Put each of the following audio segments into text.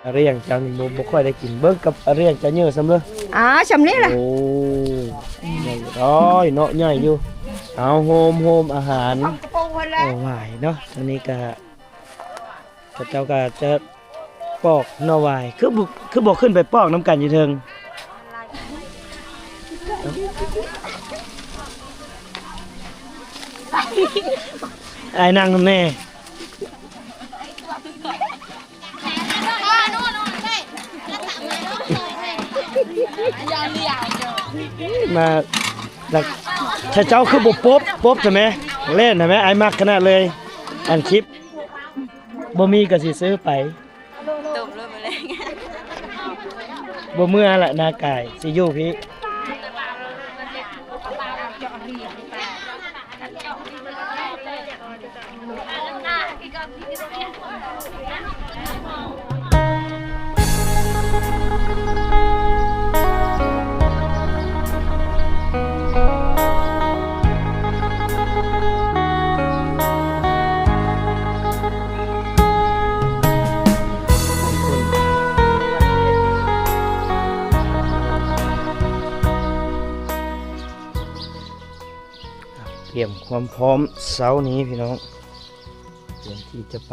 ອາລ້ຽງເຈົ້ານີ້ບໍ່ ບໍ່ຄ່ອຍໄດ້ກິນ ເບິ່ງກັບອາລ້ຽງເຈົ້າເຍີສ່ຳເລີຍ. ອ່າ ສ່ຳນີ້ລະ. ໂອ້ ໃຫຍ່ ໂອ້ຍ ເນາະ ໃຫຍ່ຢູ່. ເອົາ ໂຮມ ໂຮມອາຫານ. ເອົາຫວາຍເນາະ ທາງນີ້ກະ ເຂົາເຈົ້າກະຈະປອກໜໍ່ຫວາຍ ຄືບໍ່ ຄືບໍ່ຂຶ້ນໄປປອກນຳກັນຢູ່ເທິງ? ອ້າຍນັ່ງນຳແດ່. ມາ ລະ ຖ້າເຈົ້າຄືບໍ່ປົບ ປົບຊະແມ ແລ່ນນະແມ ອ້າຍມັກຂະໜາດເລີຍ ອັນຄລິບ. ບໍ່ມີກໍຊິຊື້ໄປ ຕົ້ມໂລດມື້ແລງ. ບໍ່ເມືອລະນາກາຍ ຊິຢູ່ພີ້. ກຽມຄວາມພ້ອມເຊົ້ານີ້ພີ່ນ້ອງ ເພື່ອທີ່ຈະໄປ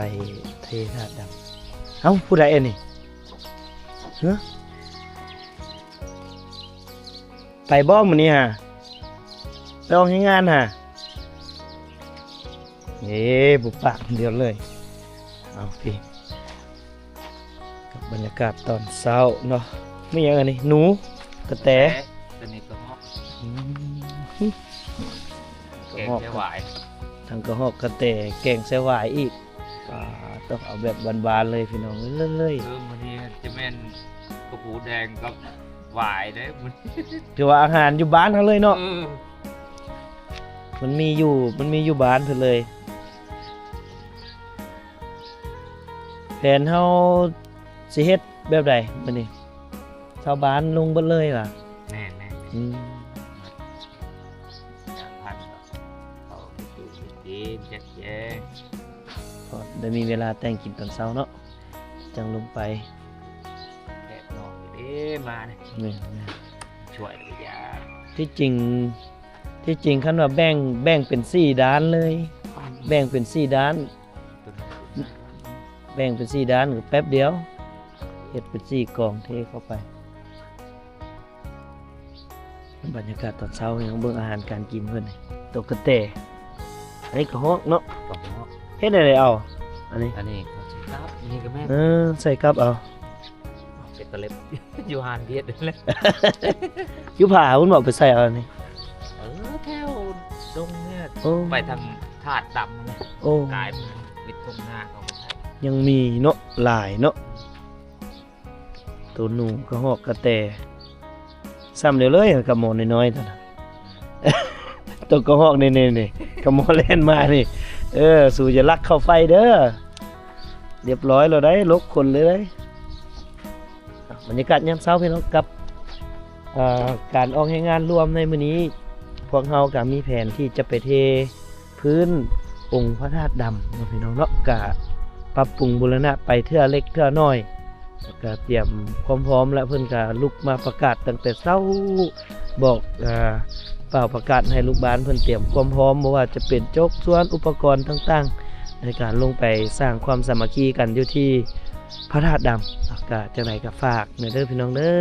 ເທທາດດຳ. ເອົ້າ ຜູ້ໃດອັນນີ້? ຮະ? ໄປບໍ່ມື້ນີ້ຫາ? ໄປອອກແຮງງານຫາ? ເອີ ບໍ່ປາກຄົນດຽວເລີຍ. ເອົາພີ້ ກັບບັນຍາກາດຕອນເຊົ້າເນາະ. ມີຫຍັງອັນນີ້? ໜູ? ກະແຕ? ກະແຕ ຕົວນີ້ກະຮອກ. ອືມ ກະຮອກ ແກງໃສ່ຫວາຍ ທັງກະຮອກກະແຕ ແກງໃສ່ຫວາຍອີກ. ປາດ ຕ້ອງເອົາແບບບ້ານໆເລີຍພີ່ນ້ອງເອີຍ. ເອີ ມື້ນີ້ຈະແມ່ນກະປູແດງກັບຫວາຍເດ້. ຖືວ່າອາຫານຢູ່ບ້ານເຮົາເລີຍເນາະ. ເອີ ມັນມີຢູ່ ມັນມີຢູ່ບ້ານເພິ່ນເລີຍ. ແຜນເຮົາຊິເຮັດແບບໃດມື້ນີ້? ຊາວບ້ານລົງເບິດເລີຍຫວາ? ແມ່ນໆ ອືມ ສາມພັນ ເຂົ້າໄປກິນ ຈັດແຈງ ພໍໄດ້ມີເວລາແຕ່ງກິນຕອນເຊົ້າເນາະ ຈັ່ງລົງໄປ. ແດດນອກເດ້ມານີ້. ແມ່ນໆ ຊ່ວຍຢາກ ທີ່ຈິງ ທີ່ຈິງຄັນວ່າແບ່ງ ແບ່ງເປັນສີ່ດ້ານເລີຍ ແບ່ງເປັນສີ່ດ້ານ ແບ່ງເປັນສີ່ດ້ານກໍແປັບດຽວ ເຮັດເປັນສີ່ກອງເທເຂົ້າໄປ. ບັນຍາກາດຕອນເຊົ້າ ເຮົາເບິ່ງອາຫານການກິນເພິ່ນ. ໂຕກະແຕ ອັນນີ້ກະຮອກເນາະ ກະຮອກ. ເຮັດແນວໃດເອົາ? ອັນນີ້ ອັນນີ້ເຂົາຊິກັບ ນີ້ກະແມ່ນ ເອີ ໃສ່ກັບເອົາ. ເປັນຕະເລັບ ຢູ່ຮ້ານວຽດນັ້ນແຫຼະ. ຢູ່ຜາພຸ້ນບໍ່ ໄປໃສ່ເອົານີ້? ເອີ ແຖວດົງນີ້ ໂອ້ ໄປທາງທາດດຳນີ້. ໂອ້ ກາຍເປັນວິດທົ່ງນາເຂົາກໍໃສ່. ຍັງມີເນາະ ຫຼາຍເນາະ. ໂຕໜູ ກະຮອກ ກະແຕ ສ່ຳດຽວເລີຍກັບໝໍນ້ອຍໆ ໂຕນັ້ນ. ໂຕກະຮອກນີ້ໆໆ ກັບໝໍແລ່ນມານີ້. ເອີ ສູຢ່າລັກເຂົ້າໄຟເດີ. ລຽບຮ້ອຍແລ້ວໄດ໋ ລົກຄົນເລີຍໄດ໋. ບັນຍາກາດຍາມເຊົ້າພີ່ນ້ອງ ກັບ ເອີ ການອອກແຮງງານລວມໃນມື້ນີ້ ພວກເຮົາກະມີແຜນທີ່ຈະໄປເທພື້ນອົງພະທາດດຳເນາະ ພີ່ນ້ອງເນາະ. ກະປັບປຸງບູລະນະໄປເທື່ອເລັກເທື່ອນ້ອຍ ກະຕຽມຄວາມພ້ອມແລ້ວ. ເພິ່ນກະລຸກມາປະກາດຕັ້ງແຕ່ເຊົ້າ ບອກ ເອີ ປ່າວປະກາດໃຫ້ລູກບ້ານເພິ່ນຕຽມຄວາມພ້ອມ ບໍ່ວ່າຈະເປັນໂຈກ ສ່ວນອຸປະກອນຕ່າງໆ ໃນການລົງໄປສ້າງຄວາມສາມັກຄີກັນຢູ່ທີ່ພະທາດດຳ. ກະຈັ່ງໃດກະຝາກແດ່ເດີພີ່ນ້ອງເດີ.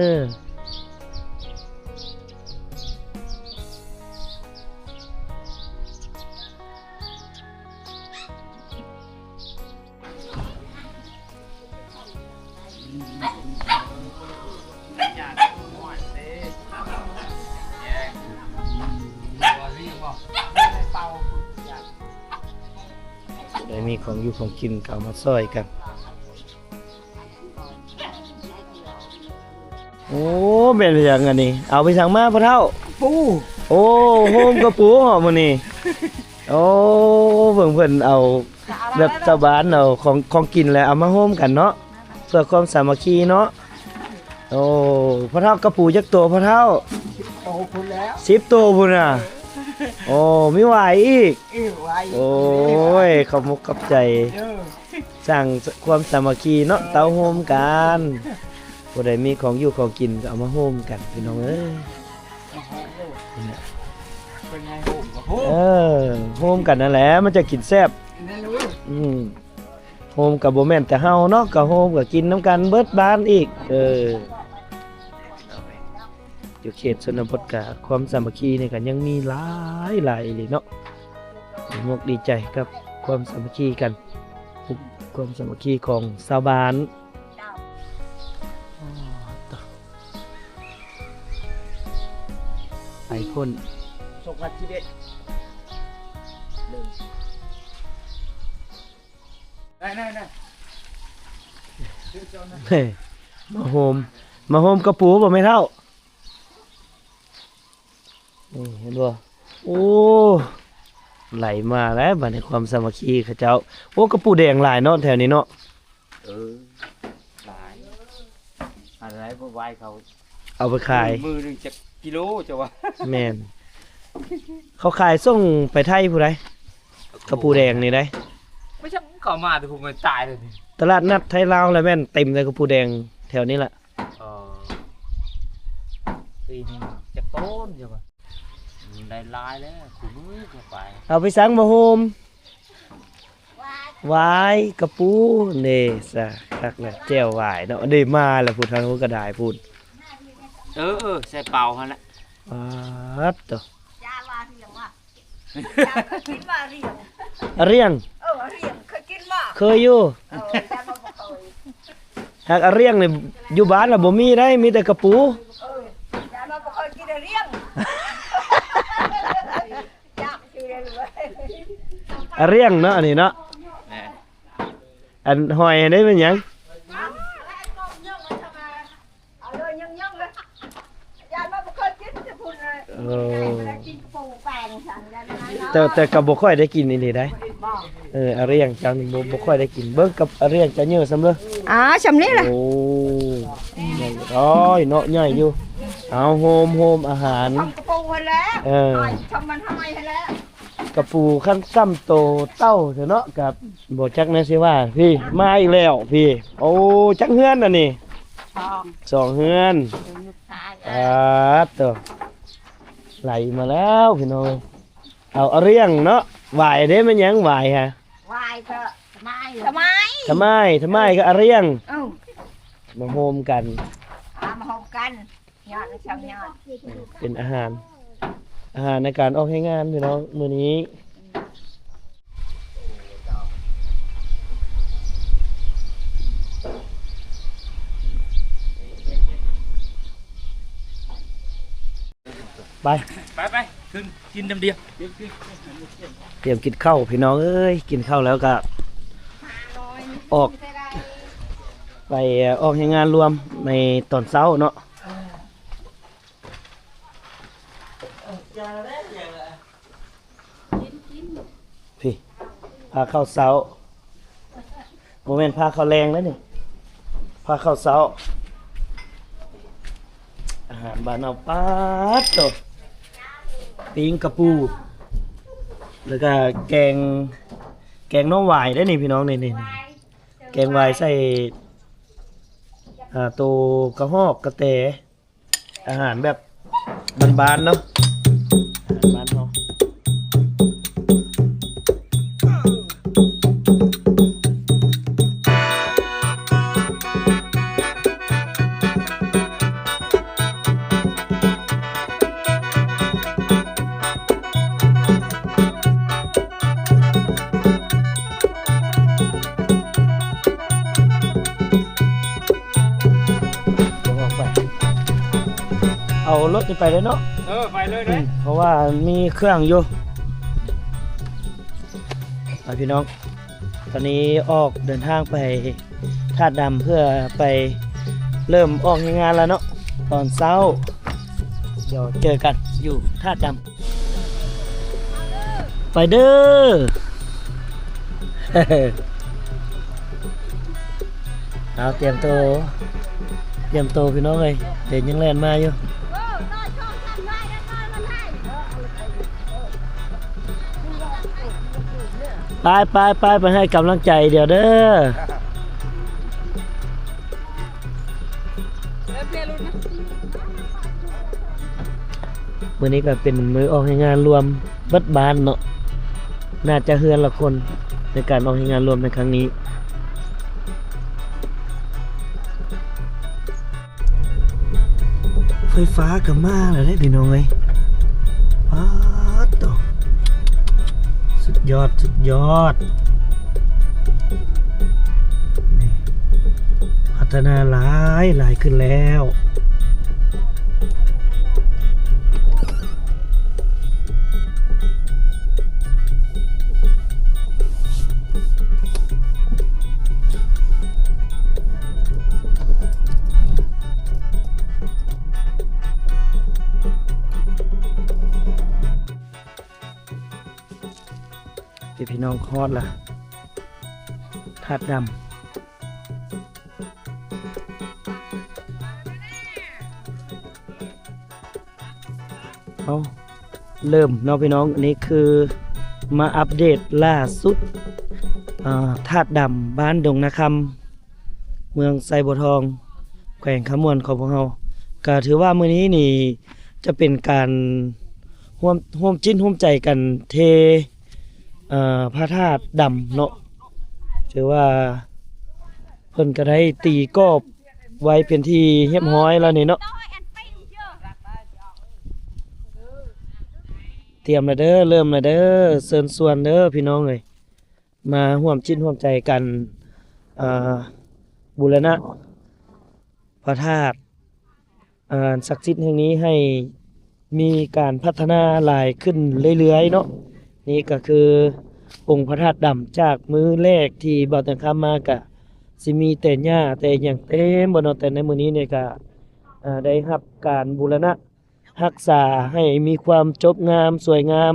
ໄດ້ມີຂອງຢູ່ຂອງກິນກໍເອົາມາຊ່ອຍກັນ. ໂອ້ ແມ່ນຫຍັງອັນນີ້? ເອົາໄປສັງມາພໍ່ເຖົ້າ? ປູ. ໂອ້ ໂຮມກະປູເນາະມື້ນີ້. ໂອ້ ເບິ່ງເພິ່ນເອົາແບບຊາວບ້ານເອົາຂອງ ຂອງກິນແລ້ວເອົາມາໂຮມກັນເນາະ ເພື່ອຄວາມສາມັກຄີເນາະ. ໂອ້ ພໍ່ເຖົ້າ ກະປູຈັກໂຕພໍ່ເຖົ້າ? ສິບໂຕພຸ້ນແລ້ວ. ສິບໂຕພຸ້ນນະ. ໂອ້ ມີຫວາຍອີກ. ເອີ ຫວາຍອີກ. ໂອ້ຍ ຂອບມຸກຂອບໃຈ. ເອີ. ສ້າງຄວາມສາມັກຄີເນາະ ເຕົ້າໂຮມກັນ ຜູ້ໃດມີຂອງຢູ່ຂອງກິນກໍເອົາມາໂຮມກັນພີ່ນ້ອງເອີຍ. ເອີ ໂຮມກັນນັ້ນແຫຼະ ມັນຈະກິນແຊບ. ອືມ ໂຮມກໍບໍ່ແມ່ນແຕ່ເຮົາເນາະ ກໍໂຮມກໍກິນນຳກັນເບິດບ້ານອີກ. ເອີ ຢູ່ເຂດຊົນນະບົດກະຄວາມສາມັກຄີນີ້ກະຍັງມີຫຼາຍໆອີ່ຫຼີເນາະ. ດີອົກດີໃຈກັບຄວາມສາມັກຄີກັນ ຄວາມສາມັກຄີຂອງຊາວບ້ານ. ໄປພຸ້ນ ສອງພັນສິບເອັດ ໄດ້ໆໆ ມາໂຮມ ມາໂຮມກະປູບໍ່ແມ່ເຖົ້າ? ນີ້ເຫັນບໍ່? ໂອ້ ໄຫຼມາແລ້ວບາດນີ້ ຄວາມສາມັກຄີເຂົາເຈົ້າ. ໂອ້ ກະປູແດງຫຼາຍເນາະແຖວນີ້ເນາະ. ເອີ ຫຼາຍ ອັນໃດບໍ່ໄຫວເຂົາເອົາໄປຂາຍ ມື້ໜຶ່ງຈັກກິໂລເຈົ້າວ່າ? ແມ່ນ ເຂົາຂາຍສົ່ງໄປໄທພຸ້ນໃດ໋ ກະປູແດງນີ້ໃດ໋. ບໍ່ຈັກເຂົາມາແຕ່ພຸ້ນ ມັນຕາຍແລ້ວນີ້ ຕະຫຼາດນັດໄທລາວລະແມ່ນເຕັມເລີຍ ກະປູແດງແຖວນີ້ລະ. ເອີ ປີໜຶ່ງຈັກໂຕນຢູ່ວະ? ມັນໄດ້ຫຼາຍແລ້ວ ຄູ່ມື້ກໍໄປ. ເອົາໄປສັງມາໂຮມ ຫວາຍ ກະປູເນ ຊະ ຄັກແລ້ວ ແຈ່ວຫວາຍເນາະ. ເດ້ ມາແລ້ວພຸ້ນ ທາງພຸ້ນກະດາຍພຸ້ນ. ເອີ ເອີ ໃສ່ເປົາຫັ້ນແຫຼະ. ປາດໂຕ ອາ ອາຣຽງ ເອີ ອາຣຽງ ເຄີຍກິນບໍ່? ເຄີຍຢູ່ ເອີ ຫາກອາຣຽງນີ້ຢູ່ບ້ານລະບໍ່ມີໄດ໋ ມີແຕ່ກະປູ. ເອີ ຢາວ່າບໍ່ເຄີຍກິນອາຣຽງ ຢາກກິນເລີຍ ອາຣຽງເນາະ ອັນນີ້ເນາະ. ແມ່ນ ອັນຫອຍຫັ້ນເດ້ແມ່ນຫຍັງ? ເອົາເລີຍ ຍັງໆ ເລີຍ ຢ້ານວ່າບໍ່ເຄີຍກິນແຕ່ພຸ້ນເລີຍ. ເອີ ກິນປູແປງຊັ້ນ ຢ້ານວ່າເນາະ ແຕ່ ແຕ່ກໍບໍ່ຄ່ອຍໄດ້ກິນອີ່ຫຼີໄດ໋. ບໍ່ ເອີ ອາຣຽງເຈົ້ານີ້ບໍ່ ບໍ່ຄ່ອຍໄດ້ກິນ. ເບິ່ງກັບອາຣຽງເຈົ້າເຍີສ່ຳເລີຍ. ອ່າ ສ່ຳນີ້ລະ. ໂອ້ ໃຫຍ່ ໂອ້ຍ ເນາະ ໃຫຍ່ຢູ່. ເອົາ ໂຮມ ໂຮມອາຫານ ທຳກະປູຫັ້ນແຫຼະ. ເອີ ທຳມັນຫອຍຫັ້ນແຫຼະ. ກະປູຄັນຊ້ຳໂຕເຕົ້າເນາະ ກະບໍ່ຈັກແນວຊິວ່າ. ພີ້ ມາອີກແລ້ວພີ້. ໂອ້ ຈັກເຮືອນອັນນີ້? ສອງ ສອງເຮືອນ. ປາດໂຕ ໄຫຼມາແລ້ວພີ່ນ້ອງ. ເອົາອາຣຽງເນາະ. ຫວາຍເດ້ ແມ່ນຫຍັງຫວາຍຫະ? ຫວາຍກໍທຳມາຍ ທຳມາຍ ທຳມາຍ ທຳມາຍກໍອາຣຽງ. ເອີ ມາໂຮມກັນ ມາໂຮມກັນ. ຍອດ ເປັນອາຫານ ອາຫານໃນການອອກແຮງງານພີ່ນ້ອງມື້ນີ້. ໄປ ໄປໆ ຂຶ້ນກິນນຳດຽວ. ຕຽມກິນເຂົ້າພີ່ນ້ອງເອີຍ ກິນເຂົ້າແລ້ວກະອອກ ໄປອອກແຮງງານລວມໃນຕອນເຊົ້າເນາະ. ພີ້ ພາເຂົ້າເຊົ້າ ບໍ່ແມ່ນພາເຂົ້າແລງເດ້ນີ້ ພາເຂົ້າເຊົ້າ. ອາຫານບ້ານເຮົາ ປາດໂຕ ປີ້ງກະປູ ແລ້ວກະແກງ ແກງໜໍ່ຫວາຍເດ້ນີ້ພີ່ນ້ອງ. ນີ້ ນີ້ ນີ້ ແກງຫວາຍໃສ່ ອ່າ ໂຕກະຮອກກະແຕ. ອາຫານແບບບ້ານໆເນາະ ອາຫານບ້ານເຮົາ. ເອົາລົດນີ້ໄປເລີຍເນາະ. ເອີ ໄປເລີຍເດ້ ອືມ ເພາະວ່າມີເຄື່ອງຢູ່. ໄປພີ່ນ້ອງ ຕອນນີ້ອອກເດີນທາງໄປທາດດຳ ເພື່ອໄປເລີ່ມອອກແຮງງານແລ້ວເນາະ ຕອນເຊົ້າ. ດຽວເຈີກັນຢູ່ທາດດຳ. ໄປເດີ. ເອົາ ຕຽມໂຕ ຕຽມໂຕພີ່ນ້ອງເອີຍ ເຫັນຍັງແລ່ນມາຢູ່. ໄປໆໆ ໄປໃຫ້ກຳລັງໃຈດຽວເດີ. ມື້ນີ້ກໍເປັນມື້ອອກແຮງງານລວມເບິດບ້ານເນາະ, ໜ້າຈະເຮືອນລະຄົນໃນການອອກແຮງງານລວມໃນຄັ້ງນີ້. ໄຟຟ້າກໍມາແລ້ວເດ້ພີ່ນ້ອງເອີຍ. ປາດໂທ້ ສຸດຍອດ ສຸດຍອດ. ນີ້ ພັດທະນາຫຼາຍ ຫຼາຍຂຶ້ນແລ້ວ. ພີ່ນ້ອງ ຮອດລະ ທາດດຳ. ເອົາ ເລີ່ມເນາະພີ່ນ້ອງ, ອັນນີ້ຄືມາອັບເດດລ່າສຸດ ອາ ທາດດຳ ບ້ານດົງນາຄຳ ເມືອງໄຊບົວທອງ ແຂວງຄຳມ່ວນຂອງພວກເຮົາ. ກະຖືວ່າມື້ນີ້ນີ້ຈະເປັນການຮ່ວມ ຮ່ວມຈິດຮ່ວມໃຈກັນເທ ເອີ ພະທາດດຳເນາະ, ຖືວ່າ ເພິ່ນກໍໄດ້ຕີກອບໄວ້ເປັນທີ່ຮຽບຮ້ອຍແລ້ວນີ້ເນາະ. ຕຽມແລ້ວເດີ ເລີ່ມແລ້ວເດີ. ເຊີນຊວນເດີພີ່ນ້ອງເອີຍ, ມາຮ່ວມຈິດຮ່ວມໃຈກັນ ອາ ບູລະນະພະທາດ ອາ ສັກສິດແຫ່ງນີ້ໃຫ້ມີການພັດທະນາຫຼາຍຂຶ້ນເລື້ອຍໆເນາະ. ນີ້ກໍຄືອົງພະທາດດຳ ຈາກມື້ແລກທີ່ບ່າວແຕງຄຳມາ ກະຊິມີແຕ່ຫຍ້າແຕ່ຫຍັງເຕັມເບິດເນາະ, ແຕ່ໃນມື້ນີ້ນີ້ກະ ອາ ໄດ້ຮັບການບູລະນະຮັກສາໃຫ້ມີຄວາມຈົບງາມສວຍງາມ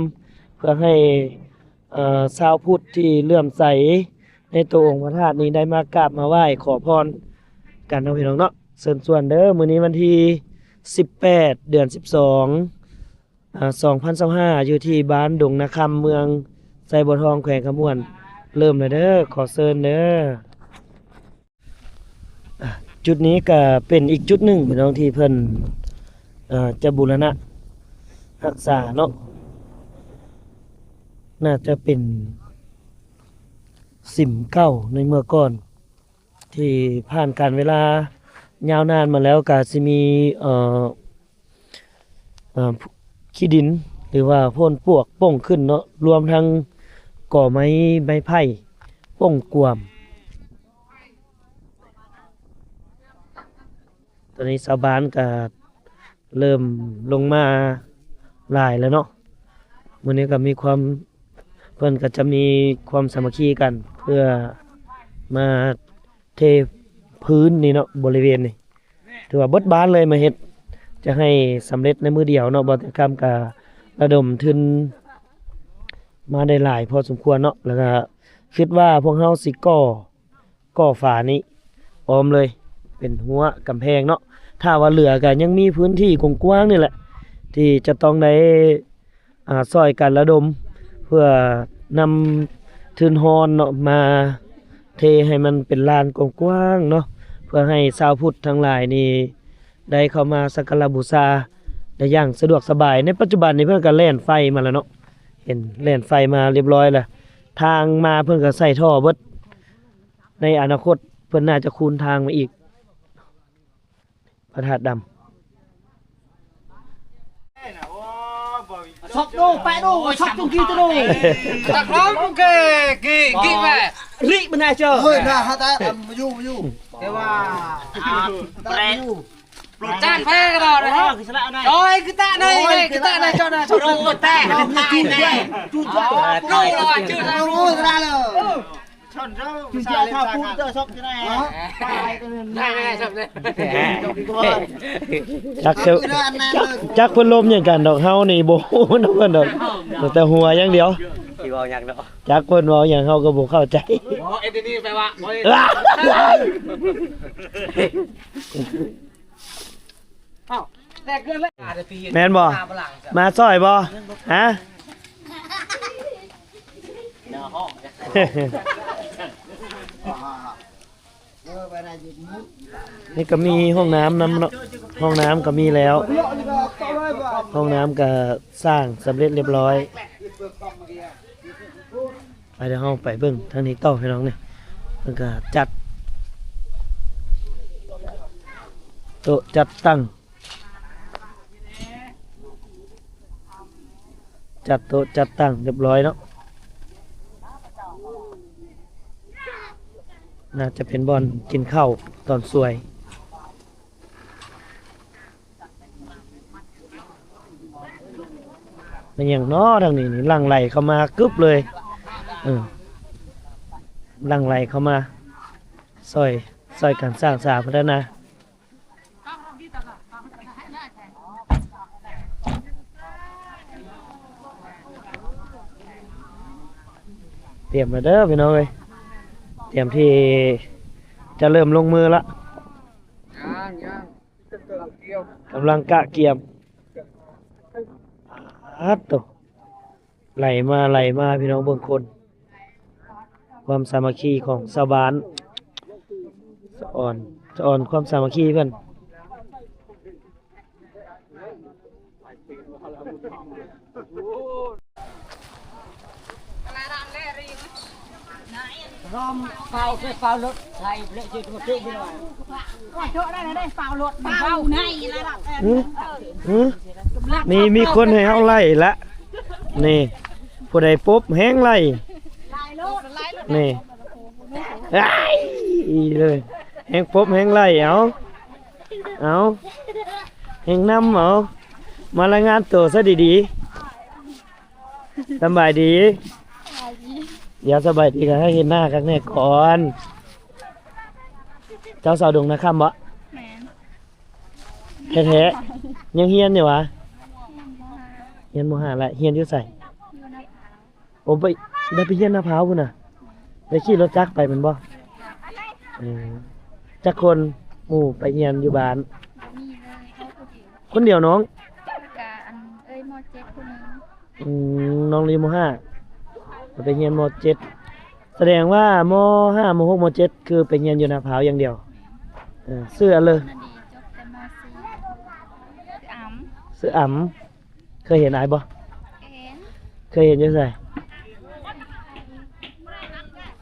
ເພື່ອໃຫ້ ເອີ ຊາວພຸດທີ່ເຫຼື້ອມໃສໃນໂຕອົງພະທາດນີ້ ໄດ້ມາກາບມາໄຫວ້ຂໍພອນກັນເນາະພີ່ນ້ອງເນາະ. ເຊີນຊວນເດີ ມື້ນີ້ວັນທີສິບແປດ ເດືອນສິບສອງ ອາ ສອງພັນຊາວຫ້າ ຢູ່ທີ່ບ້ານດົງນາຄຳ ເມືອງໄຊບົວທອງ ແຂວງຄຳມ່ວນ. ເລີ່ມແລ້ວເດີ ຂໍເຊີນເດີ. ອ່ະ ຈຸດນີ້ກະເປັນອີກຈຸດໜຶ່ງພີ່ນ້ອງ ທີ່ເພິ່ນ ເອີ ຈະບູລະນະຮັກສາເນາະ, ໜ້າຈະເປັນສິມເກົ່າໃນເມື່ອກ່ອນ ທີ່ຜ່ານການເວລາຍາວນານມາແລ້ວ ກະຊິມີ ເອີ ເອີ ຂີ້ດິນ ຫຼືວ່າໂພນປວກປົ່ງຂຶ້ນເນາະ, ລວມທັງກໍໄມ້ ໄມ້ໄຜ່ປົ່ງກວມ. ຕອນນີ້ຊາວບ້ານກະເລີ່ມລົງມາຫຼາຍແລ້ວເນາະ, ມື້ນີ້ກະມີຄວາມ ເພິ່ນກະຈະມີຄວາມສາມັກຄີກັນ ເພື່ອມາ ເທພື້ນນີ້ເນາະ ບໍລິເວນນີ້ ຖືວ່າເບິດບ້ານເລີຍມາເຮັດ ຈະໃຫ້ສຳເລັດໃນມື້ດຽວເນາະ. ບ່າວແຕງຄຳກະລະດົມທຶນມາໄດ້ຫຼາຍພໍສົມຄວນເນາະ, ແລ້ວກະຄິດວ່າພວກເຮົາຊິກໍ່ ກໍ່ຝານີ້ອ້ອມເລີຍ ເປັນຮົ້ວກຳແພງເນາະ. ຖ້າວ່າເຫຼືອກະຍັງມີພື້ນທີ່ກວ້າງໆນີ້ແຫຼະ ທີ່ຈະຕ້ອງໄດ້ ອາ ຊ່ອຍກັນລະດົມ ເພື່ອນຳທຶນຮອນເນາະ ມາເທໃຫ້ມັນເປັນລານກວ້າງໆເນາະ, ເພື່ອໃຫ້ຊາວພຸດທັງຫຼາຍນີ້ໄດ້ເຂົ້າມາສັກກາລະບູຊາໄດ້ຢ່າງສະດວກສະບາຍ. ໃນປັດຈຸບັນນີ້ເພິ່ນກໍແລ່ນໄຟມາແລ້ວເນາະ, ເຫັນແລ່ນໄຟມາລຽບຮ້ອຍແລ້ວ, ທາງມາເພິ່ນກໍໃສ່ທໍ່ເບິດ, ໃນອະນາຄົດເພິ່ນໜ້າຈະຄູນທາງມາອີກ. ພະທາດດຳ. ຊອກດູ ແປະດູ ຊອກຈຸງກີໂຕດູ ຕະຄອງເກ ເກ ເກແມ່ ລິບນາເຈີ ເຮີຍ ນາຫາຕາ ມາຢູ່ ມາຢູ່ ແຕ່ວ່າ ແປະ ຈານແປະກໍໄດ້ ໂອ້ຍ ຄືຕາໃນ ຄືຕາໃນ ເຈົ້ານາ ໂອ້ຍ ແຕກ ຈູດ ໂອ້ຍ ລະວ່າຈື່ ໂອ້ຍ ລະ ຈຸດເຈົ້າເທົ່າພູເຈົ້າຊອກຢູ່ໃນ ໄດ້ໆ ຊອກເດ້ ຈັກເຈົ້າ ຈັກ ຈັກເພິ່ນລົມຫຍັງກັນດອກ ເຮົານີ້ບໍ່ຮູ້ນຳເພິ່ນດອກ ແຕ່ຫົວຢ່າງດຽວ ຊິເວົ້າຫຍັງເນາະ ຈັກເພິ່ນເວົ້າຫຍັງ ເຮົາກໍບໍ່ເຂົ້າໃຈ ບໍ່ ເອັດນີ້ແປວ່າ ບໍ່ ເອົ້າ ແຕກເກີນເລີຍ ແມ່ນບໍ່? ມາຊ່ອຍບໍ່? ຮະ? ໜ້າຫ້ອງ ນີ້ກໍມີຫ້ອງນ້ຳນຳເນາະ ຫ້ອງນ້ຳກໍມີແລ້ວ ຫ້ອງນ້ຳກໍສ້າງສຳເລັດລຽບຮ້ອຍ. ໄປ ດຽວເຮົາໄປເບິ່ງທາງນີ້ຕໍ່ພີ່ນ້ອງ. ນີ້ເພິ່ນກໍຈັດໂຕະຈັດຕັ່ງ ຈັດໂຕະຈັດຕັ່ງຮຽບຮ້ອຍເນາະ. ໜ້າຈະເປັນບ່ອນກິນເຂົ້າຕອນສວຍ. ແມ່ນຫຍັງເນາະທາງນີ້ນີ້ ຫຼັ່ງໄຫຼເຂົ້າມາກຶບເລີຍ. ເອີ ຫຼັ່ງໄຫຼເຂົ້າມາຊ່ອຍ ຊ່ອຍກັນສ້າງສາພັດທະນາ. ຕຽມແລ້ວເດີພີ່ນ້ອງເອີຍ ຕຽມທີ່ຈະເລີ່ມລົງມືລະ. ຍັງໆ ກຳລັງກະກຽມ ອາດໂຕ ໄຫຼມາ ໄຫຼມາ ພີ່ນ້ອງເບິ່ງຄົນ ຄວາມສາມັກຄີຂອງຊາວບ້ານ ສະອອນ ສະອອນຄວາມສາມັກຄີເພິ່ນ. ຮອມເປົ່າໃສ່ເປົ່າລົດໃສ່ເລະຊິມາເຕະຢູ່ວ່າ ໂອ້ຍ ໂຈະໄດ້ ໄດ້ເປົ່າລົດ ເປົ່າໃນລະດັບ ຫື ຫື ນີ້ມີຄົນໃຫ້ເຮົາໄລ່ລະ ນີ້ ຜູ້ໃດປົບແຮງໄລ່ ນີ້ ໄລ່ເລີຍ ແຮງປົບແຮງໄລ່ ເອົາ ເອົາ ແຮງນຳ ເອົາ ມາລາຍງານໂຕຊະດີໆ. ສະບາຍດີ ສະບາຍດີ ດຽວສະບາຍດີກໍໃຫ້ເຫັນໜ້າຄັກແນ່ກ່ອນ. ເຈົ້າສາວດົງນາຄຳບໍ່? ແມ່ນ ແທ້ໆ ຍັງຮຽນຢູ່ຫວາ? ຮຽນ ມໍຫ້າ ຮຽນມໍຫ້າ ແລ້ວຮຽນຢູ່ໃສ? ຢູ່ນາພາວ. ໂອ້ ໄປ ໄດ້ໄປຮຽນນາພາວພຸ້ນນະ ໄດ້ຂີ່ລົດຈັກໄປແມ່ນບໍ່? ເອີ ຈັກຄົນໝູ່ໄປຮຽນຢູ່ບ້ານ? ບໍ່ມີເລີຍ ເອົາຜູ້ດຽວ ຄົນດຽວນ້ອງ ແລ້ວກະອັນເອີຍ ມໍເຈັດ ຜູ້ໜຶ່ງ. ອືມ ນ້ອງລະຢູ່ມໍຫ້າ ໄປຮຽນມໍເຈັດ ສະແດງວ່າມໍຫ້າ ມໍຫົກ ມໍເຈັດ ຄືໄປຮຽນຢູ່ນາພາວຢ່າງດຽວ. ເອີ ຊື່ອັນເລີຍ ນະດີ ຈົບແຕ່ມໍສີ່ ຊື່ອຳ ຊື່ອຳ. ເຄີຍເຫັນອ້າຍບໍ່? ເຫັນ ເຄີຍເຫັນຢູ່ໃສ?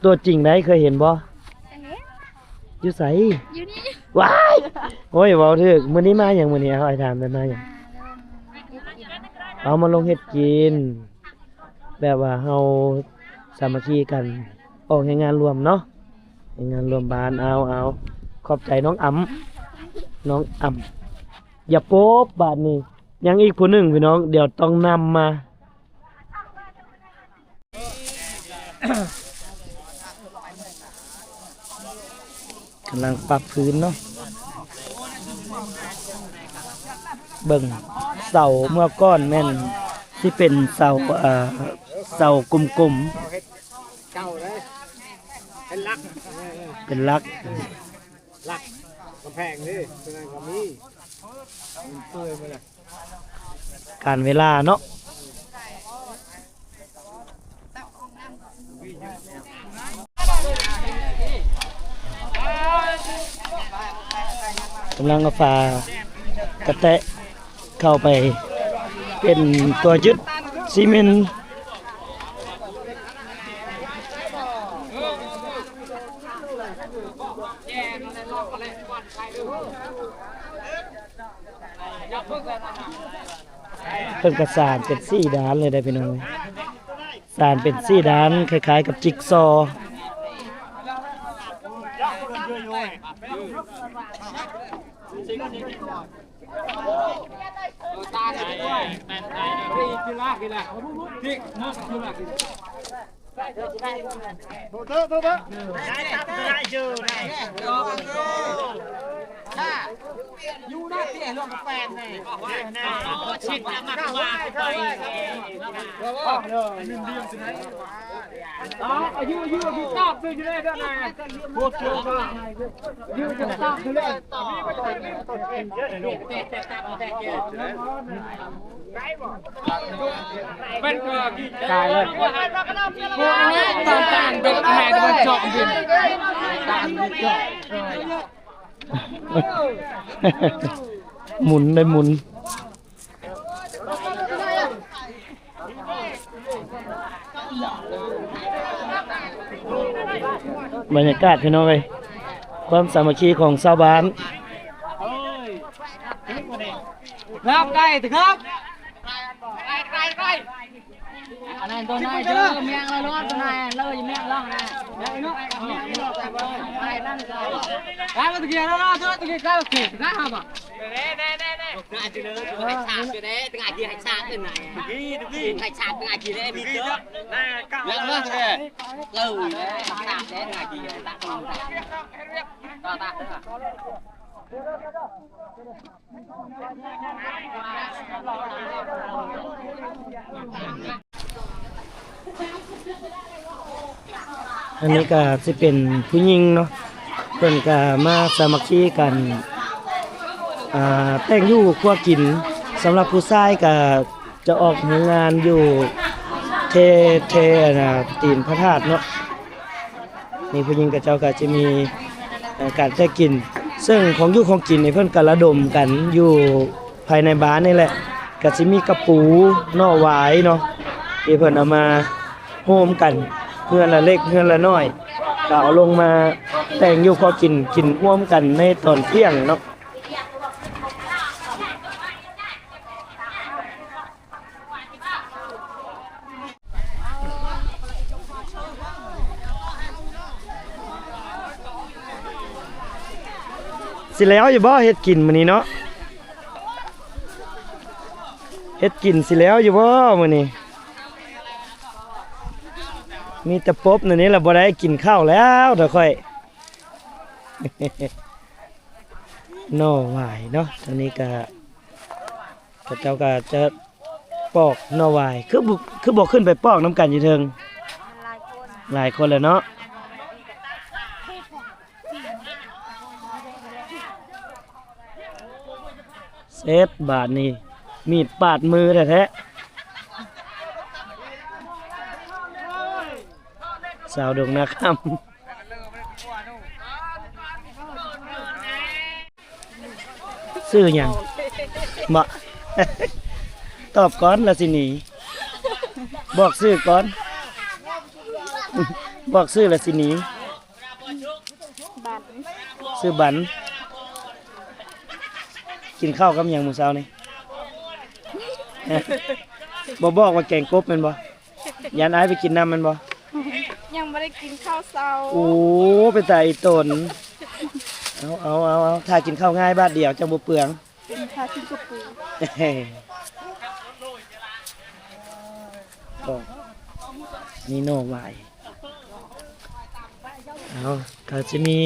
ຕົວຈິງໃດ ເຄີຍເຫັນບໍ່? ເຫັນ ຢູ່ໃສ? ຢູ່ນີ້ ວ້າຍ ໂອ້ຍ ເວົ້າຖືກ. ມື້ນີ້ມາຫຍັງ? ມື້ນີ້ເອົາ ອ້າຍຖາມແດ່ ມາຫຍັງ? ມາລົງເຮັດກິນ ເອົາ ມາລົງເຮັດກິນ ແບບວ່າເຮົາສາມັກຄີກັນ ອອກແຮງງານລວມເນາະ ແຮງງານລວມບ້ານ. ເອົາ ເອົາ ຂອບໃຈນ້ອງອຳ ນ້ອງອຳ. ຢ່າໂປບ ບາດນີ້ຍັງອີກຜູ້ໜຶ່ງພີ່ນ້ອງ ດຽວຕ້ອງນຳມາ. ກຳລັງປັບພື້ນເນາະ ເບິ່ງເສົາເມື່ອກ່ອນແມ່ນຊິເປັນເສົາ ເອີ ເສົາກົມໆ ເປັນຫຼັກ ເປັນຫຼັກ ຫຼັກກຳແພງເດ້ ຕົວນັ້ນກໍມີ ມັນເປື່ອຍໝົດແລ້ວ. ການເວລາເນາະ ກຳລັງເອົາຝາກະແຕະເຂົ້າໄປເປັນຕົວຍຶດຊີເມັນ. ເພິ່ນກະສານເປັນສີ່ດ້ານເລີຍເດ້ພີ່ນ້ອງ ສານເປັນສີ່ດ້ານ ຄ້າຍໆກັບຈິກຊໍ. ໂທດເທີ ໂທດເທີ. ຢູ່ນະເຕະລົງກະແປນແນ່ ຊິດມາກວ່າໄປ ອາຍຸ ອາຍຸ ອາຍຸຕາບເປັນຢູ່ເດ້ເດີນາໂຄດໂຈກາ ໝູນໄດ້ໝູນ. ບັນຍາກາດພີ່ນ້ອງເອີຍ ຄວາມສາມັກຄີຂອງຊາວບ້ານ. ອັນນີ້ກະຊິເປັນຜູ້ຍິງເນາະ ເພິ່ນກະມາສາມັກຄີກັນ ອ່າ ແຕ່ງຢູ່ຄົວກິນ. ສຳລັບຜູ້ຊາຍກະຈະອອກໂຮງງານຢູ່ເທ ເທ ອັນນ່າ ຕີນພະທາດເນາະ. ນີ້ຜູ້ຍິງເຂົາເຈົ້າກະຈະມີ ເອີ ການແຕ່ງກິນ ເຊິ່ງຂອງຢູ່ຂອງກິນນີ້ເພິ່ນກະລະດົມກັນຢູ່ພາຍໃນບ້ານນີ້ແຫຼະ ກະຊິມີກະປູ ໜໍ່ຫວາຍເນາະ ທີ່ເພິ່ນເອົາມາໂຮມກັນ ເຮືອນລະເລັກເຮືອນລະນ້ອຍ ກະເອົາລົງມາແຕ່ງຢູ່ພໍກິນ ກິນຮ່ວມກັນໃນຕອນທ່ຽງເນາະ. ຊິແລ້ວຢູ່ບໍ່ເຮັດກິນມື້ນີ້ເນາະ ເຮັດກິນຊິແລ້ວຢູ່ບໍ່ມື້ນີ້ ມີແຕ່ປົບແນວນີ້ລະບໍ່ໄດ້ກິນເຂົ້າແລ້ວເດີຂ້ອຍ. ໜໍ່ຫວາຍເນາະ ທາງນີ້ກະ ເຂົາເຈົ້າກະຈະປອກໜໍ່ຫວາຍ ຄື ຄືບໍ່ຂຶ້ນໄປປອກນຳກັນຢູ່ເທິງ ມັນຫຼາຍຄົນ ຫຼາຍຄົນແຫຼະເນາະ. ເສັດບາດນີ້ ມີດປາດມືແທ້ໆ ສາວດົງນາຄຳ. ຊື່ຫຍັງ? ເບາະ ຕອບກ່ອນລະຊິໜີ ບອກຊື່ກ່ອນ ບອກຊື່ລະຊິໜີ. ບັນ ຊື່ບັນ. ກິນເຂົ້າກັບຫຍັງມື້ເຊົ້ານີ້? ບໍ່ບອກວ່າແກງກົບແມ່ນບໍ່? ຢ້ານອ້າຍໄປກິນນຳແມ່ນບໍ່? ຍັງບໍ່ໄດ້ກິນເຂົ້າເຊົ້າ. ໂອ້ ເປັນຕາອີ່ຕົນ. ເອົາ ເອົາ ເອົາ ເອົາ ຖ້າກິນເຂົ້າງ່າຍບາດດຽວຈັ່ງບໍ່ເປືອງ. ເປັນພາກິນກະປູ. ໂອ້ ມີໜໍ່ຫວາຍ. ເອົາ ກະຊິມີ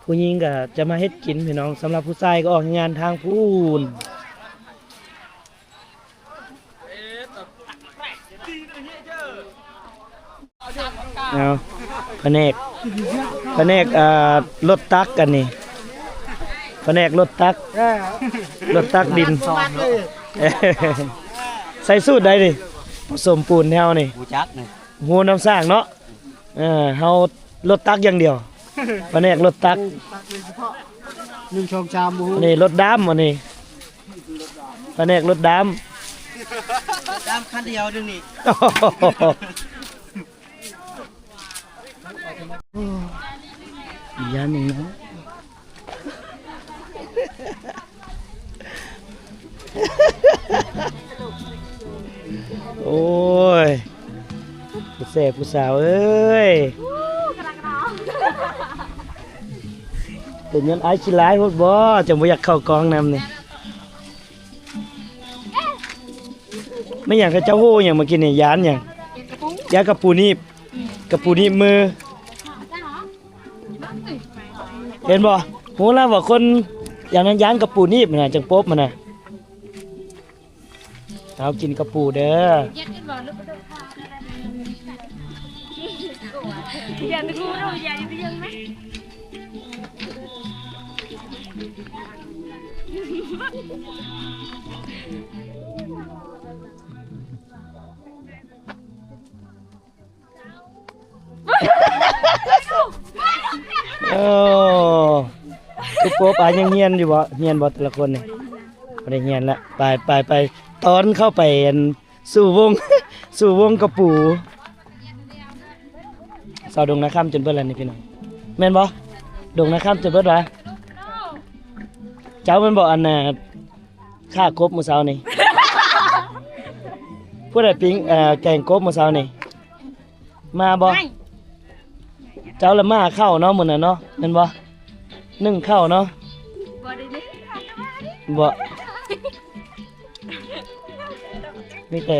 ຜູ້ຍິງກະຈະມາເຮັດກິນພີ່ນ້ອງ ສຳລັບຜູ້ຊາຍກະອອກເຮັດງານທາງພຸ້ນ. ເອົາ ພະແນກ ພະແນກ ເອີ ລົດຕັກອັນນີ້ ພະແນກລົດຕັກ ລົດຕັກດິນ. ໃສ່ສູດໃດນີ້ ປະສົມປູນແຖວນີ້ ຮູ້ຈັກນີ້. ໂຫ ນ້ຳສ້າງເນາະ. ເອີ ເຮົາລົດຕັກຢ່າງດຽວ ພະແນກລົດຕັກ. ໜຶ່ງ ສອງ ສາມ ບໍ່ຮູ້. ອັນນີ້ລົດດຳ ອັນນີ້ພະແນກລົດດຳ. ດຳຄັນດຽວໜຶ່ງນີ້. ຢ້ານຫຍັງເນາະ. ໂອ້ຍ ຜູ້ແສຜູ້ສາວເອີຍ ເປັນຍ້ອນອ້າຍຂີ້ລ້າຍໂພດບໍ່ ຈັ່ງບໍ່ຢາກເຂົ້າກ້ອງນຳນີ້. ແມ່ນຫຍັງເຂົາເຈົ້າໂຫຫຍັງມາກິນນີ້ ຢ້ານຫຍັງ? ຢ້ານກະປູໜີບ ກະປູໜີບມື. ເຫັນບໍ່? ຮູ້ແລ້ວວ່າຄົນ ຢ່າງນັ້ນຢ້ານກະປູໜີບຫັ້ນນະ ຈັ່ງປົບຫັ້ນນະ. ເອົາ ກິນກະປູເດີ. ໂອ້ ຄືປົບ ອາ ຍັງຮຽນຢູ່ບໍ່? ຮຽນບໍ່ແຕ່ລະຄົນນີ້? ບໍ່ໄດ້ຮຽນລະ. ໄປ ໄປ ໄປ ຕອນເຂົ້າໄປ ອັນ ສູ່ວົງ ສູ່ວົງກະປູ. ຊາວດົງນາຄຳຈົນເບິດແລ້ວນີ້ພີ່ນ້ອງ ແມ່ນບໍ່? ດົງນາຄຳຈົນເບິດຫວາ? ເຈົ້າແມ່ນບໍ່ ອັນນ່າ ຂ້າກົບມື້ເຊົ້ານີ້? ຜູ້ໃດປີ້ງ ເອີ ແກງກົບມື້ເຊົ້ານີ້? ມາບໍ່? ເຈົ້າລະມາເຂົ້າເນາະ ມື້ນັ້ນເນາະ ແມ່ນບໍ່? ໜຶ້ງເຂົ້າເນາະ. ບໍ່ໄດ້ໜຶ້ງ ບໍ່ ມີແຕ່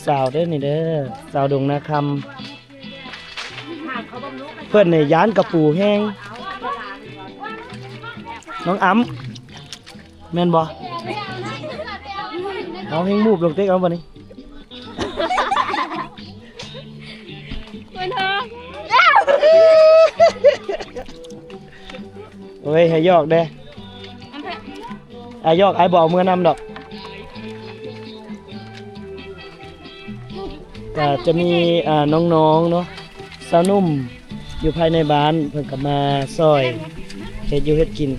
ສາວໆເດີນີ້ເດີ ຊາວດົງນາຄຳ. ເພິ່ນນີ້ຢ້ານກະປູແຮງ ນ້ອງອຳ. ແມ່ນບໍ່? ເອົາ ແຮງມູບລົງເຕັກເອົາບັດນີ້. ໂອ້ຍ ໃຫ້ຢອກແດ່ ອ້າຍຢອກ ອ້າຍບໍ່ເອົາເມືອນຳດອກ. ກະຈະມີ ອ່າ ນ້ອງໆເນາະ ຊາວໜຸ່ມຢູ່ພາຍໃນບ້ານ ເພິ່ນກະມາຊ່ອຍເຮັດຢູ່ເຮັດກິນ.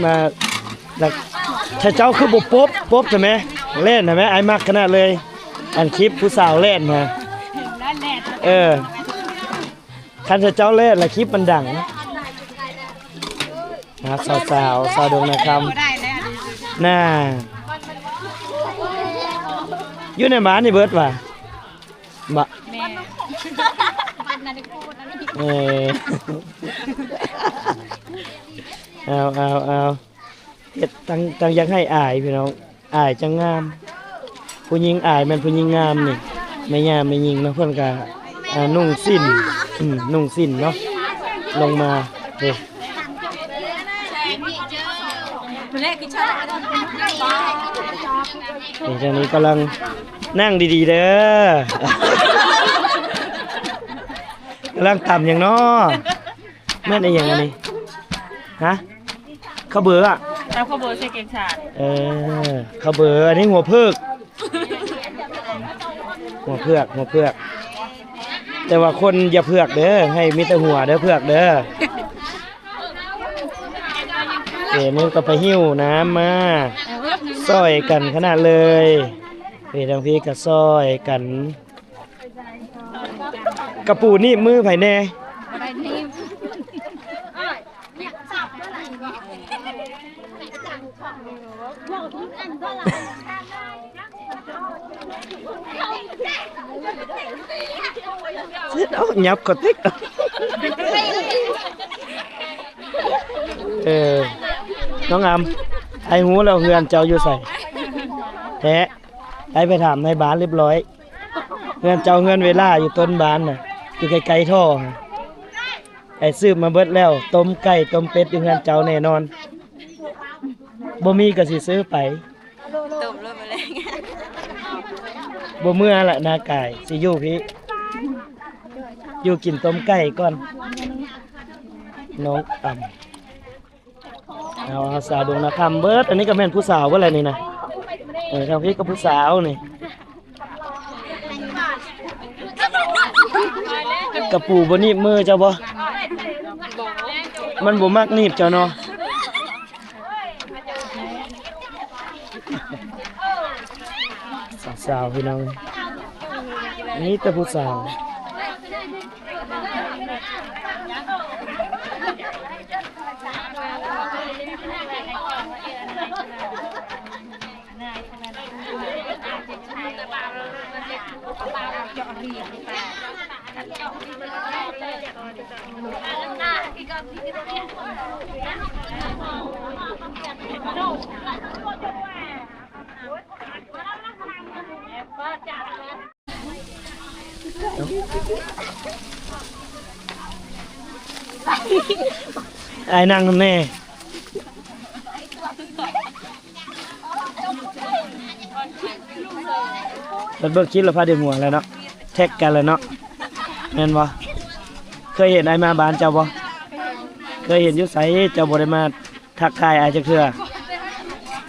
ມາ ແລ້ວ ຖ້າເຈົ້າຄືບໍ່ປົບ ປົບຊະແມ ແລ່ນນະແມ ອ້າຍມັກຂະໜາດເລີຍ ອັນຄລິບຜູ້ສາວແລ່ນນະ ເອີ. ຄັນເຈົ້າແລ່ນລະຄລິບມັນດັງ. ອ່າ ສາວໆ ຊາວດົງນາຄຳ ໜ້າ ຢູ່ໃນບ້ານນີ້ເບິດຫວາ? ບໍ່ ແມ່ ເອີ ເອົາ ເອົາ ເອົາ. ເຮັດ ຕັ້ງ ຕັ້ງຢາກໃຫ້ອາຍພີ່ນ້ອງ ອາຍຈັ່ງງາມ ຜູ້ຍິງອາຍແມ່ນຜູ້ຍິງງາມນີ້ ແມ່ຍ່າແມ່ຍິງເນາະ ເພິ່ນກະ ອ່າ ນຸ່ງສິ້ນ ອືມ ນຸ່ງສິ້ນເນາະ ລົງມາເດ້ ນີ້ ເຈົ້ານີ້ກຳລັງ ນັ່ງດີໆເດີ ກຳລັງຕຳຫຍັງເນາະ? ແມ່ນອີ່ຫຍັງອັນນີ້? ຮະ? ເຂົ້າເບີອະ? ຕຳເຂົ້າເບີໃສ່ແກງຊາ. ເອີ ເຂົ້າເບີ ອັນນີ້ຫົວເພິກ ຫົວເຜືອກ ຫົວເຜືອກ ແຕ່ວ່າຄົນຢ່າເຜືອກເດີ ໃຫ້ມີແຕ່ຫົວເດີ ເຜືອກເດີ. ເອີ ນີ້ກະໄປຫິ້ວນ້ຳມາ ຊ່ອຍກັນຂະໜາດເລີຍ. ເອີ ທາງພີ້ກະຊ່ອຍກັນ. ກະປູໜີບມືໃຜແນ່? ບໍ່ໄດ້ໜີບ. ເອົາ ຫຍັບເຂົ້າຕິກ. ເອີ ນ້ອງອຳ ອ້າຍຮູ້ແລ້ວເຮືອນເຈົ້າຢູ່ໃສແທ້? ອ້າຍໄປຖາມນາຍບ້ານລຽບລ້ອຍ. ເຮືອນເຈົ້າ ເຮືອນເວລາຢູ່ຕົ້ນບ້ານນະ ຢູ່ໃກ້ໆທໍ່ຫັ້ນ. ອ້າຍສືບມາເບິດແລ້ວ ຕົ້ມໄກ່ ຕົ້ມເປັດ ຢູ່ເຮືອນເຈົ້າແນ່ນອນ. ບໍ່ມີກະຊິຊື້ໄປ ຕົ້ມໂລດມື້ແລງ. ບໍ່ເມືອລະນາກາຍ ຊິຢູ່ພີ້ ຢູ່ກິນຕົ້ມໄກ່ກ່ອນ. ນ້ອງອຳ ເອົາ ເອົາ ສາວດົງນາຄຳເບິດ. ອັນນີ້ກະແມ່ນຜູ້ສາວເບິດແຫຼະນີ້ນະ. ເອີ ທາງພີ້ກະຜູ້ສາວນີ້. ກະປູບໍ່ໜີບມືເຈົ້າບໍ່? ມັນບໍ່ມັກໜີບເຈົ້າເນາະ. ສາວໆ ພີ່ນ້ອງ ມີແຕ່ຜູ້ສາວ. ອ້າຍນັ່ງນຳແດ່. ເພິ່ນເບິ່ງຄລິບແລ້ວພາດຽວຫົວແລ້ວເນາະ ແທັກກັນແລ້ວເນາະ ແມ່ນບໍ່? ເຄີຍເຫັນອ້າຍມາບ້ານເຈົ້າບໍ່? ເຄີຍເຫັນຢູ່ໃສ? ເຈົ້າບໍ່ໄດ້ມາທັກທາຍອ້າຍຈັກເທື່ອ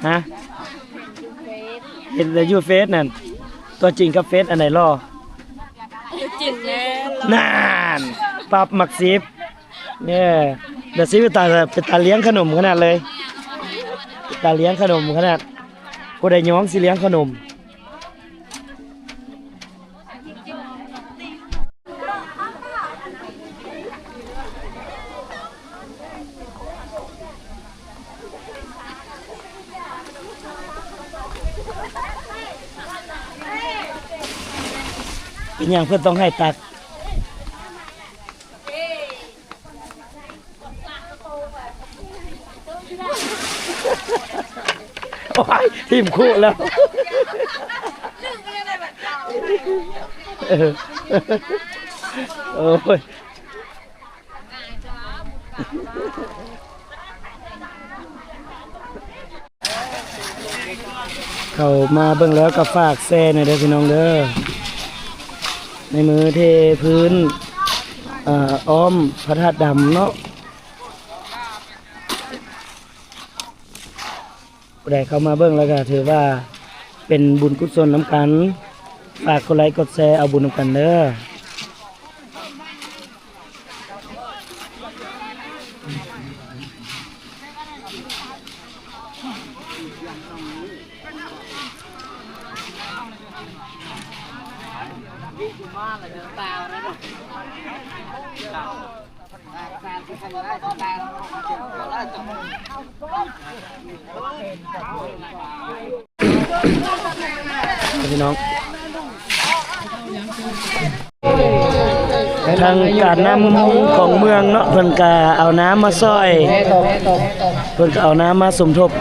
ຮະ? ເຫັນແຕ່ຢູ່ເຟສນັ້ນ ຕົວຈິງກັບເຟສອັນໃດຫຼໍ່? ຕົວຈິງແຫຼະ. ນັ້ນ ປັບໝາກສິບ. ເອີ ແບບຊິເປັນຕາ ເປັນຕາລ້ຽງຂະໜົມຂະໜາດເລີຍ ເປັນຕາລ້ຽງຂະໜົມຂະໜາດ ຜູ້ໃດຍ້ອງຊິລ້ຽງຂະໜົມ. ເປັນຫຍັງເພິ່ນຕ້ອງໃຫ້ຕັກ? ໂອ້ຍ ຖິ້ມຄຸແລ້ວ ເອີ ໂອ້ຍ. ເຂົ້າມາເບິ່ງແລ້ວກໍຝາກແຊແດ່ເດີພີ່ນ້ອງເດີ ໃນມື້ເທພື້ນ ເອີ ອ້ອມພະທາດດຳເນາະ. ຜູ້ໃດເຂົ້າມາເບິ່ງແລ້ວກໍຖືວ່າເປັນບຸນກຸສົນນຳກັນ ຝາກກົດໄລກົດແຊເອົາບຸນນຳກັນເດີ. ພີ່ນ້ອງ ທາງການນຳຂອງເມືອງເນາະ ເພິ່ນກະເອົານ້ຳມາຊ່ອຍ ເພິ່ນກະເອົານ້ຳມາສົມທົບ.